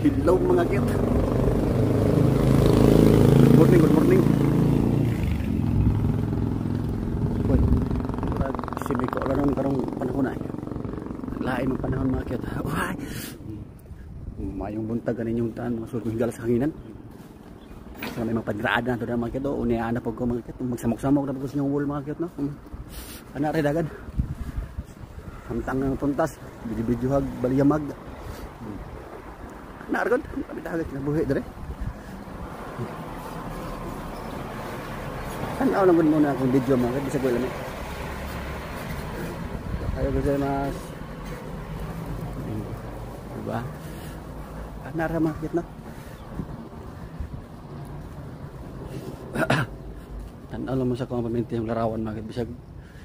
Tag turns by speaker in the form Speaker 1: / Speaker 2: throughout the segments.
Speaker 1: Hello mga kit. Good morning, good morning. Uy, murag simiko lang karong panahon ay. Lain ang panahon mga kit. Uy. Mayong buntag ganin yung taan mga sulod higala sa hanginan. So may mga padraada na to na mga kit. O uniaan na pag ko mga kit. Magsamok-samok na pag ko sa inyong wall mga kit, no? Ana rin dagan. Samtang ng puntas, bidyo-bidyohag, baliyamag. Naargon, kami dagat kinabuhi dire. Tanaw lang muna akong video mga kit, bisag wala ni. Kayo gozaimasu. Diba? Nara mga kit, no? Tanaw lang mo sa akong paminti yung larawan mga kit, bisag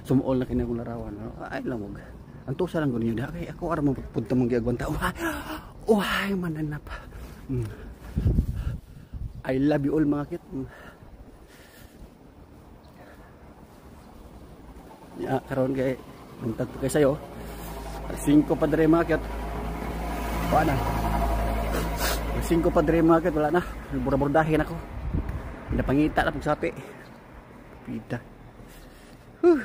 Speaker 1: sumuol na kini akong larawan. Ay lamog. Ang tusa lang ko ninyo diha kay ako ara mo punta mong giagwan ta. Uy, mananap. I love you all mga kit. Ya, karon kay buntag pa kay sayo. 5 pa dire mga kit. Wala na. 5 pa dire mga kit, wala na. Bura-burdahin ako. Pinapangita na pagsapi. Pida. Huh.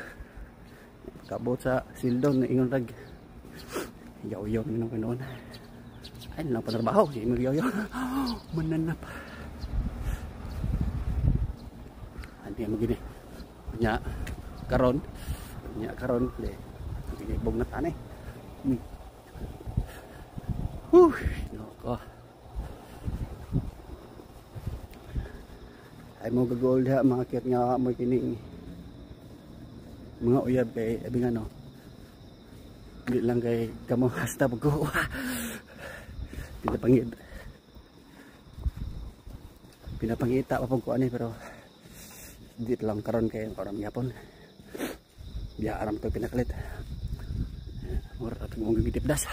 Speaker 1: Kabot sa sildon na ingon rag. Yaw-yaw nang kanoon. Ay, lang panarbaho si Emil Yoyo. Mananap. Anti mo gini. Nya karon, nya karon de. Gini bugnat ane. Huh, nako. Ay mo gagol diha mga kit nga mo kining mga uyab kay abi nga no. Di lang kay kamo hasta pag ko. Pinapangita pa pag ko ani pero di lang karon kay karon gyapon. Biya aram to pinakalit. Mura ta mong gigitip das.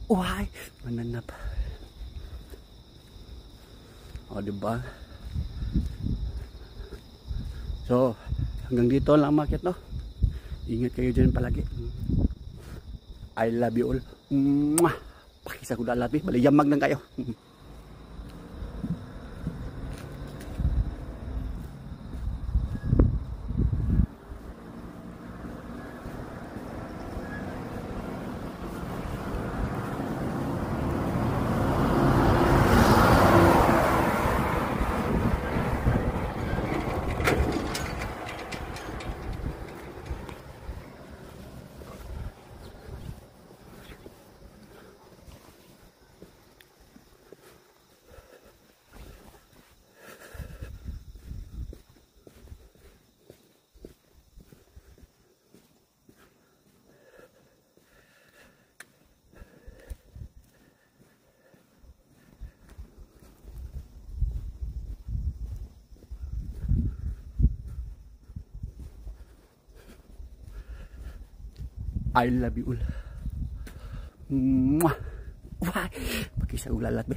Speaker 1: Uy, mananap. O di ba? So, hanggang dito lang market, no. Ingat kayo diyan palagi. I love you all. Mwah! Pakisa ko dalabi, baliyamag lang kayo. I love you all. Mwah! Wah! Pakisa ulalat be.